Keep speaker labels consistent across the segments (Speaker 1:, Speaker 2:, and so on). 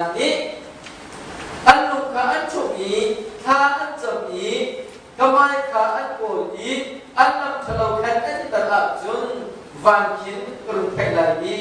Speaker 1: Nih an lung kha an ṭhumh i thla an cam i ka hmai kha an kawl i an lam ṭhalo khan an i tan ahcun van khin ka rung theih lai i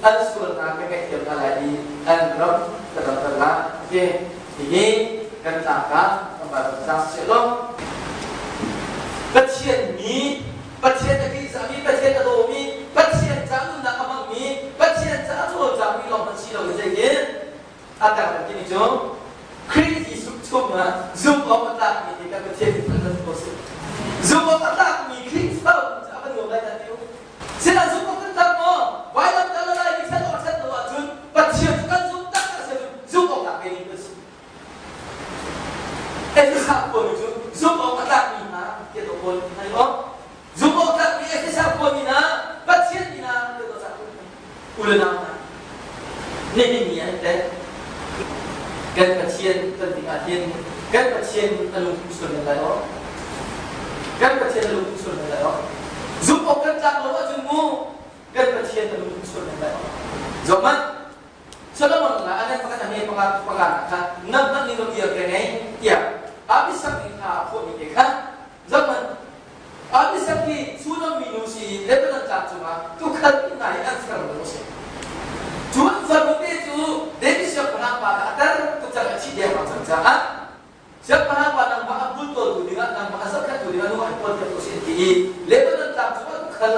Speaker 1: an sualnak ka ngaihthiam hna lai i an ram ka damter lai. Ti hihi kan tlangka kan Baibal cang seh law Pathian mi Pathian a ṭihzahmi, Pathian a dawmi, Pathian ca nunnak a hmangmi, Pathian ca a cawlcangmi lawng hmanh si loin zeitin a dang timi cu Khrih Jesuh chungah zumh awk a tlakmi hi kan Pathian nih thangṭhat ko seh. Zumh awk a tlakmi Khrihfa cu a va nuam lai dah ti u. Sinain zumh awk kan tlak maw? Vailam kal a laimi ṭhat awk a ṭhat lo ahcun Pathian cu kan zumh taktak si ahcun zumh awk tlak ve ding kan si. Efesa khuami cu zumh awk a tlakmi hna tiah dawh pawl hna i awk. Zumh awk tlakmi Efesa khuami hna Pathian mi hna tiah dawh cah u le nau hna. Nihin ni ah teh kan Pathian kan ding ah hin kan Pathian a lungthin sual men lai aw. Kan Pathian a lungthin sual men lai aw. Zumh awk kan tlak lo ahcun mu kan Pathian a lungthin sual men lai aw. Zohmanh Solomon la anan pakhat a hme panga panga kha nang hmanh nih dir ke ngei tiah Abisak nih hla a phuahmi te kha zohhmanh Abisak hi Sunam minu si Lebanon tlang cungah tukhal hna i an farnu a si. Cu an farnu te cu David siangpahrang pa kha a tar tuk cang a thih dengmang cang caah Siangpahrang pa nangmah a bultawltu dingah nangmah a zohkhenhtu dingah nu an kawl piak ko si an ti i Lebanon tlang cu an khal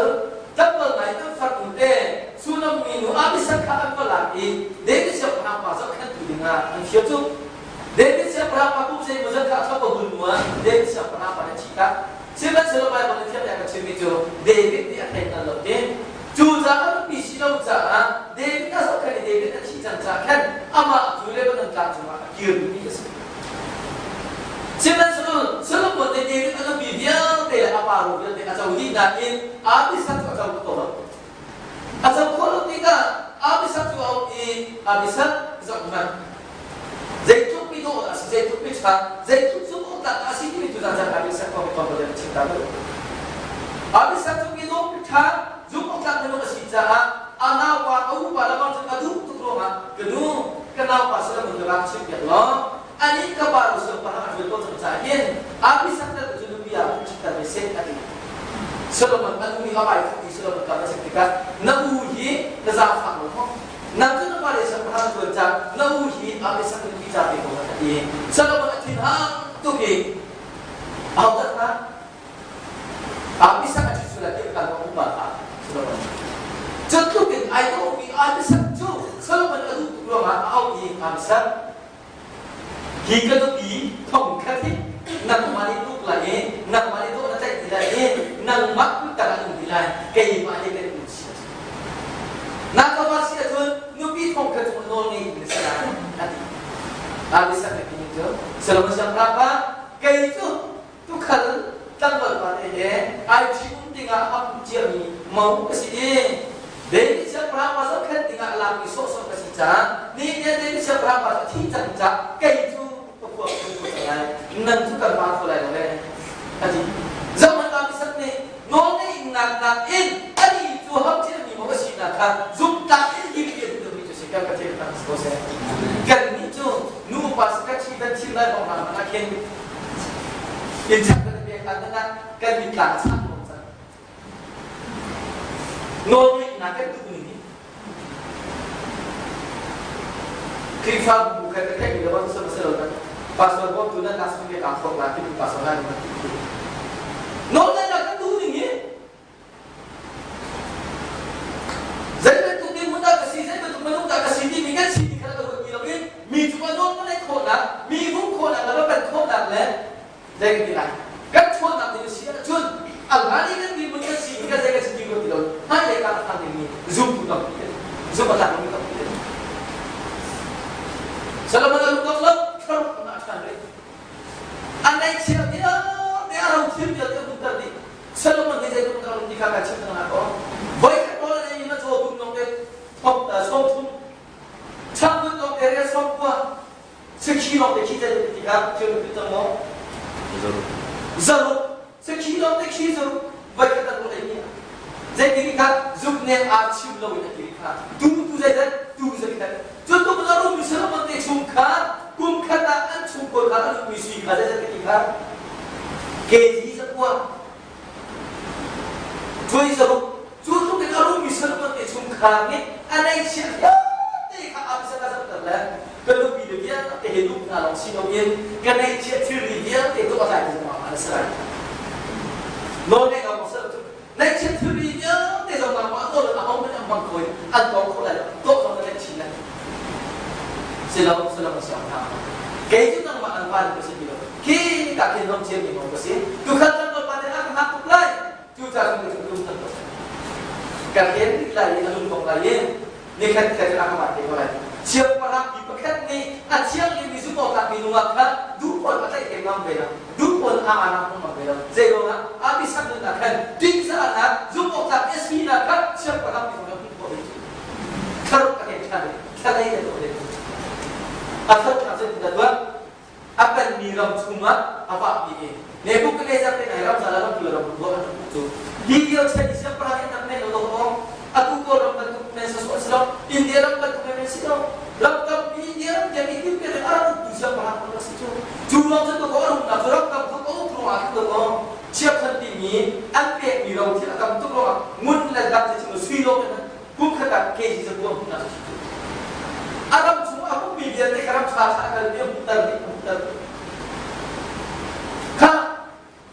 Speaker 1: tlangval ngai an farnu te Sunam minu Abishag kha an va lak i David siangpahrang pa zohkhenhtu dingah an fial cu David siangpahrang pa kum zeimawzat kha a thawk a hun hnuah David siangpahrang pa nih a thih tak Sihmanhsehlaw Baibal nih fiang a chimmi cu David nih a thei hngal lo ti Cucaah a nupi si lo caah David a zohkhenh i David a thih cang caah khan amah cu Lebanon tlang cungah a kirmi a si. Sihmanhsehlaw Solomon nih David a nupi vialte le a pa ro vialte a co dih nain Abishag cu a co kho lo. A co khawh lo tikah Abishag cu a um i Abishag zohhmanh zeitluk mi dawh dah a si, zeitluk mi ṭha, zeitluk zumh awk tlak dah a si timi tu zan zan Abishag kong hi tlawmpal in chim ta deuh. Abishag cu mi dawh mi ṭha, zumh awk tlak minung a si caah a naupa a upa lengmang cu a duh tuk ruangah ka nu ka naupa Solomon ka rak chimpiak law anih ka pa lu siangpahrang a ṭuan ko cang caah hin Abishag tal cu nupi ah hung ṭhitter ve seh a ti. Solomon a nu nih a vai i Solomon ka va chim tikah na u hi na zaangfak lo maw? Nang cu na pale siangpahrang ṭuan cang na u hi Abishag nupi ca pe ko a ti. Solomon a thinhang tuk i ahodah kha Abishag a ṭhit sual ah tiah kan upa kha Solomon. Cu tluk in ai dawhmi Abishag cu Solomon a duh tuk ruangah a auh i Abishag hi ka nupi thong khat hi nangmah nih tuk lai i nangmah nih dawh na tlaih ti lai i nangmah kuttang an um ti lai keimah he kan um si na ka va si ahcun nupi thong khat cu nawl ngei na si lai a ti Abishag nih timi cu Solomon siangpahrang pa kei cu tukhal tlangval pa te he ai ṭhi-um dingah ham ciami mo ka si i David siangpahrang pa zohkhenh dingah lakmi sawhsawh ka si caah nihin ni David siangpahrang pa cu a thi cang caah kei cu ka khua ka kho cang lai nan cu kan pa kho lai lo le a ti zohhmanh Abishag nih nawlngeihnak nakin ani cu ham ciami mo a sinak kha zumhtlak in dirpi a duhmi cu si kan Pathian kan si ko seh kannih cu nupa si kan ṭhi kan thim lai bang hna hmanh ah khin In chak kan pek han na kan mitlang a chak lo cang. Nawlngeihnak kan duh ning hi Khrihfabu kha ka theih mi le bang sama selo nan pastor bawmtu nan last week aa thawk la ti pastor lai nan ti Nawlngeihnak kan duh ning hi Zei bantuk dirhmun dah ka si, zei bantuk minung dah ka si timi kan si ti kha ka ruat ti loin mi cungah nawl ka neih khawhnak, mi vung khawhnak le va pen khawhnak le zei kan ti lai. Kan ṭhawnnak ding a si ahcun a ngan i kan dirhmun kan si mi kan zei kan si ti ruat ti lo hmailei ah a phan dingmi zumtu tampi an zumh a tlak lomi tampi an Solomon a lung dong lo, thlaruk a ṭhan rih. A ngaihchia vialte a rothil vialte a hunter dih. Solomon nih zeitluk dah ti kha kan chim cang lai kaw voi khat pawl an ei ma caw tum nong te thong sawm thum changvut nong te rial sawm kua sakhi lawng te khi zeitluk ti kha thil tu cang maw
Speaker 2: zaruk
Speaker 1: zaruk sakhi lawng te khi zaruk voi khat an ei mi zei ti kha zuk nek aa chim lo in a ti kha tu tu zeizat tu zeizat. Cu tuk in a rummi Solomon te chung kha kum khat ah an chungkhar kha an ummi sui kha zeizat ka ti kha kg zakua cuai zaruk. Cu tluk in a rummi Solomon te chungkhar nih a neihchiah vialte kha Abisag a zohter le ka nupi le vialte he duh hna lawng si loin ka neihchiah thilri vialte tu a tlai ti zong ah a si lai. Nawlngeih awk a si lo cu. Neihchiah thilri vialte zong nangmah nawl in ahohmanh an hmang kho in an tawng kho lai lo, tawh zong na neih chin lai. Si lo, Solomon siangpahrang. Kei cu nangmah an fa ka si ti lo. Khi ka khin hong ciami maw ka si. Tukhal kan bawipa nih a ka hngak tuk lai. Cucaah cun ka tum tak ko. Ka rian rih lai i a lung kong lai i nikhat khat a ka van te ko lai. Siangpahrang mi pakhat nih a thianghlimmi zumh-awktlak mi nungak kha duh pawl a tlaih lengmang ve lo. Duh pawl a aanak lengmang ve lo. Zeiruangah Abisak nunnak khan dingzahnak zumh-awktlak a sinak kha siangpahrang mi zong hmuh khawh ve cu. Thlaruk a ken ṭhan i thlalei a tuah ve. A thlaruknak zeitindah tuah? A penmi ram chungah a vahpi i Nebuchadnezzar te nai ram zala ram tu ram ruah an rak cu hi lio chan i siangpahrang in nak nei lo lo atu Kawlram bantuk men sa si lo, India ram bantuk men si lo, ram tampi India ram tiang i timpe a rak uktu siangpahrang an rak si cu. Cu ruang cu ko a rumnak cu ram tam tuk a uk ruangah khin ko chiakhan timi an pekmi ro thil a tam tuk ruangah ngun le dang cu chim sui lo in kum khat ah kg zabuang hmuhnak cu cu a ram chung a ummi vialte kha ram ṭha ṭha a kalmi a hmuhter dih, a hmuhter dih. Kha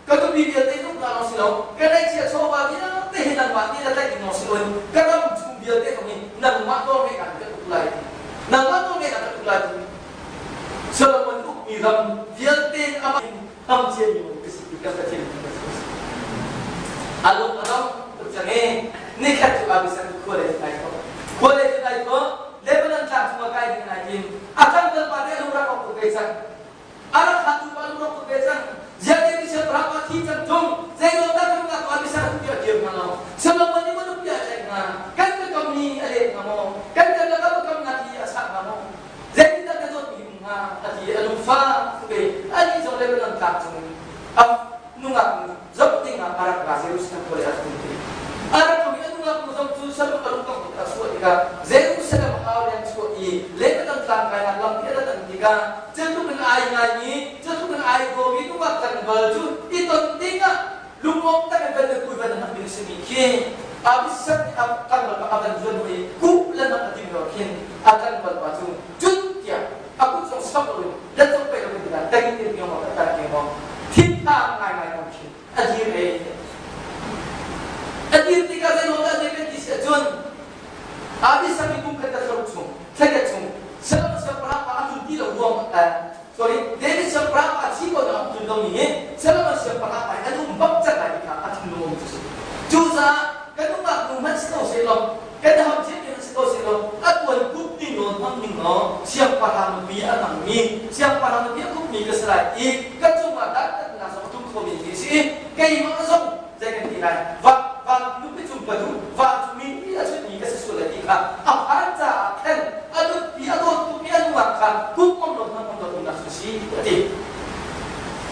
Speaker 1: ka nupi vialte nungnak lawng si lo, ka neihchiah chawva vialte hi nangmah nih na tlaih ding lawng si loin ka ram chung vialte zong hi nangmah nawlngeihnak in kan uk lai ti, nangmah nawlngeihnak kan uk lai ti. Solomon ukmi ram vialte in amah in hmang ciami ka si ti kan Pathian in kan si. A lung a dong tuk cang i nikhat cu Abisak cu khua lei cu ai thawh. Khua lei cu ai thawh, Lebanon tlang cungah kai ding ai tim. A tlangval pa te a lung rak rawk tuk ve cang. A rak hlattu pa lung rawk tuk ve cang. Ziah David siangpahrang pa thi cang tung. Zeiruang dah kan ngaknu Abisak a tu a kir hnga lo? Solomon nih maw nupi a tlaih hnga? Kan biakam ni a let hnga maw? Kan karlak ah biakamnak hi a sah hnga maw? Zeitindah ka dawtmi um hnga? A ti i a lungfak tuk i anih zong Lebanon tlang cung a nungak nu zoh dingah a rak ra. Jerusalem khua lei ah tlung ti. A rak tlung i a nungak nu zong cu Salom a lung tong tuk a chuah tikah Jerusalem hau leng chuah i Lebanon tlang kainak lampi a rat an tikah cutluk in ai ngaimi, cutluk in ai dawmi nungak tlangval cu i ton dingah lungawm tak in van le kui van a hmangmi na simi khi Abisak nih a tlangval pa a van zuan i kup le nak a tim lio khin a tlangval pa cu cun tiah a kut zong samh loin let zong pei loin tikah teng in miong a kan ke maw thinphang ngaingai ko khin a dir e. A dir tikah zeimaw dah dir kan ti si ahcun Abisak i kum khat le thlaruk chung thlakhat chung Solomon siangpahrang pa a tlun ti lo ruang sorry, David siangpahrang pa a thi ko na um tlun lomi hi Solomon siangpahrang pa hi an um bak cang lai ti kha a thinlung um cu si. Cucaah kan nungak nu hmanh si ko seh law, kan ham thiammi hmanh si ko seh law, a tuan kup ning law hmang ning law siangpahrang nupi a hmangmi, siangpahrang nupi a kupmi ka si lai i ka cungah dantatnak zong a tum khomi ti si i keimah zong zei kan ti lai, va va nupi cung ka duh, va cu mi nupi a chutmi ka si sual lai ti kha a phan caah khan a nunpi a dawt tukmi a nungak kha kum ngam lo hmang ngam lo umnak cu si a ti.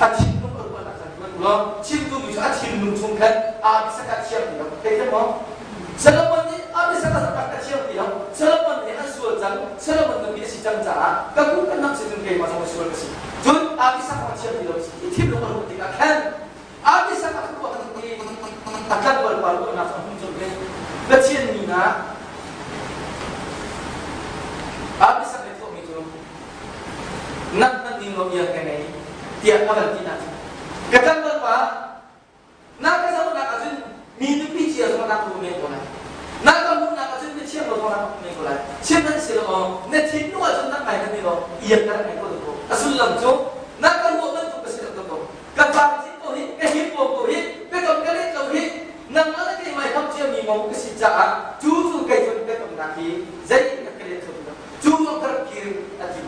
Speaker 1: A thinlung a ruahnak khan ruat law chim duhmi cu a thinlung chung khan Abisak a thiam ti lo. Thei thiam maw? Solomon nih Abisak a rak ka thiam ti lo. Solomon nih an sual cang. Solomon nupi a si cang caah ka ku kan nam si cun keimah zong sual ka si. Cun Abisak a thiam ti lo. I thinlung a ruah tikah khan Abisak a ruah i a tlangval pa ruahnak a hung cawlh ve. Pathian mi hna Abisak nih tuahmi cu nang hmanh ning lo iang ka ngei tiah a van ti hna cu ka tlangval pa na ka zohnak ahcun mi nupi cia zong na ka men ko lai, na ka hmuhnak ahcun mi thiam lo zong na ka hmuh men ko lai, sihmanhsehlaw maw na thinlung ahcun nang ngai na lo iang ka rak ngei ko ko. A sullam cu na ka ruah bantuk ka si lo ko, ka fang cin ko hi, ka him ko ko hi, biakam ka let lo hi, nangmah le keimah i ham ciami mo ka si caah cu cu kei cun biakamnak hi zei ka let kho ti lo, cu ruang ka rak kir a ti.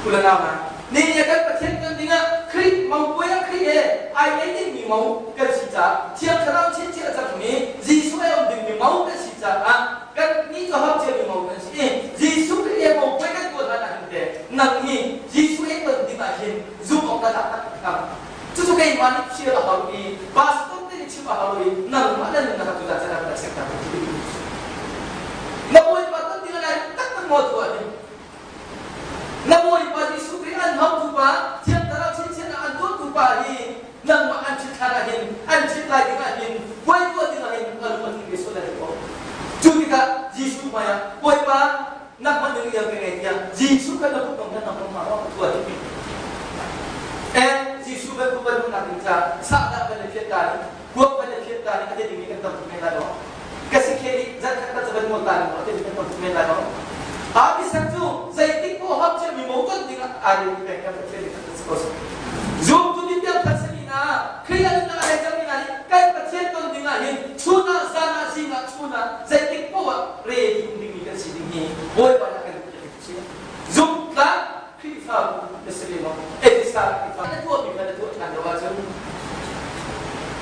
Speaker 1: Ulanau hna, ni ni kan Pathian kan dingah Khrih mangpuai ah Khrih he ai ei dingmi mo kan si caah Thiang Thlarau chinchin a cangmi Jesuh he um dingmi mo kan si caah kan ni cu ham ciami mo kan si i Jesuh Khrih he mangpuai kan tuah hlan ah hin teh nang hi Jesuh he ton ding ah hin zumh awk na tlak tak tak. Cucu keimah nih thial a hau i pastor te nih chim a hau i nangmah na nunnak ah tuzaan caan ah na check ta ti. Na bawipa ton ding ah lai tak tak maw tuah ding? pa Thiang Thlarau chinchin ah an tuahtu pa hi nangmah an ṭhit hlan ah hin an ṭhit lai ding ah hin puai tuah ding ah hin a lung a tling ve sual lai lo. Cu tikah Jesuh hmaiah Bawipa nangmah ning iang ka ngei tiah Jesuh kha na kut dong khan nangmah hmai ah tuah ding. Eh Jesuh kan kuban nak ding ca sahdah kan i phiat ta ni kuak kan i phiat ta ni a ti ding mi kan tam tuk men lai lo. Ka si khe nih zan khat khat van ngol ta ni a ti ding kan tam tuk men lai lo. A bisak cu zeitik poh hap cia mi mo ton ding ah aa rel peng kan Pathian nih kan si ko. Zumtu din tiang khat sami na Khrih a nunnak a hei cangmi hna nih kan Pathian ton ding ah hin chun ah zan ah zing ah chun ah zeitik poh ah ready um dingmi kan si ding hi Bawipa nih a kan duhpiak hi si. Zumtlak Khrihfabu na si ve maw? Efesa Khrihfa na tuahmi kha na tuah ṭhan lo ahcun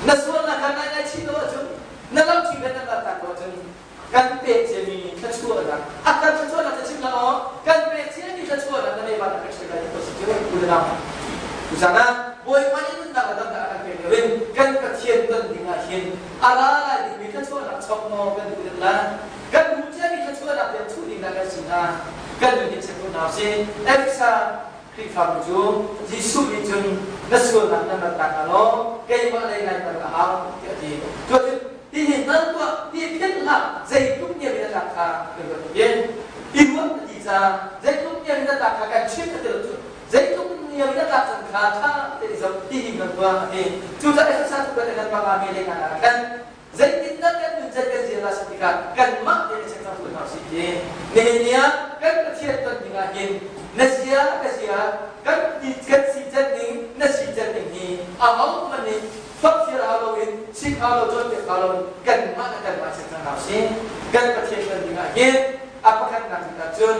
Speaker 1: na sualnak kha nai nai chih lo ahcun na lamthing kha na kaltak lo ahcun kan pek ciami thluachuahnak a kan thluachuahnak ca chim hlah aw kan pek ciami thluachuahnak na leiba na kan chim lai ti ko si cu u le nau tuzan ah Bawipa nih nunnak le damnak a kan pek loin kan Pathian ton ding ah hin a ra lai dingmi thluachuahnak chok maw kan duh deuh la kan hmuh ciami thluachuahnak tiang chuh ding dah kan si hna kan nun hi check ko hna usih Efesa Khrihfabu cu Jesuh nih cun na sualnak nan rat tak law keimah lei nai mer a hau tiah a ti. Cuacun hihi nan tuah ti philh hlah zeitluk niam in a tlak kha kan ruat bien. I ruat a ti ca zeitluk niam in a tlak kha kan chim a ti lo cu zeitluk niam in a tlak cang kha ṭha tein i zoh hihi nan tuah a ti. Cucaah Efesa cu kan nan panga me le nga ah khan Zeitindah kan nuncan kan zir la si tikah kanmah tein a chek cang hna usih ti. Nihin ni ah kan Pathian ton ding ah hin na zia ka zia kan ti kan si can ning na si can ning hi a ho hmanh nih fakfir hau loin sik hau lo cawnpiak hau loin kanmah le kanmah chek cang hna usih. Kan Pathian ton ding ah hin a pakhatnak bik ah cun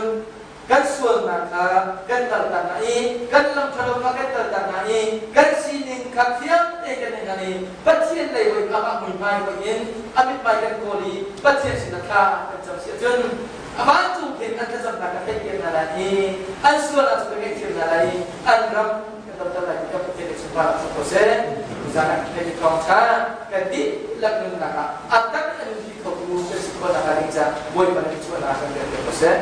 Speaker 1: kan sualnak kha kan kaltak hna i kan lam ṭhalo kha kan kaltak hna i kan sining kha fiang tein kan i hngal i Pathian lei hoi amah muihmai hoi in a mithmai kan kawl i Pathian sinah thla kan cam si ahcun a vancung khin an thlacamnak ka theihpiak hna lai i an sual ahcun ka ngaihthiam hna lai i an ram kan doter lai ti ka Pathian nih sunparnak si ko seh. Tuzaan ah kan i thawngṭha kan dihlak nunnak ah a tak in a nunpi khotu kan si khawh nakhnga ding caah Bawipa nih chuahnak kan pek ko seh.